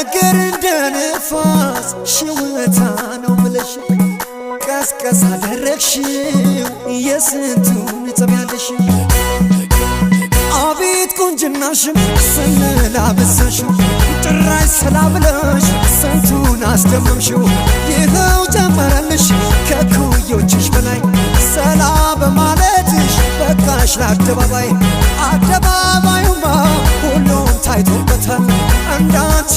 ነገር እንደ ንፋስ ሽውታ ነው ብለሽ ቀስቀስ አደረግሽው የስንቱን ጸብ ያለሽ። አቤት ቁንጅናሽም ስንል አበዛሽው፣ ጭራሽ ሰላ ብለሽ ስንቱን አስደመምሽው። ይኸው ጨመረልሽ ከኩዮችሽ በላይ፣ ሰላ በማለትሽ በቃሽ ለአደባባይ። አደባባዩማ ሁሉም ታይቶበታል እንዳንቺ።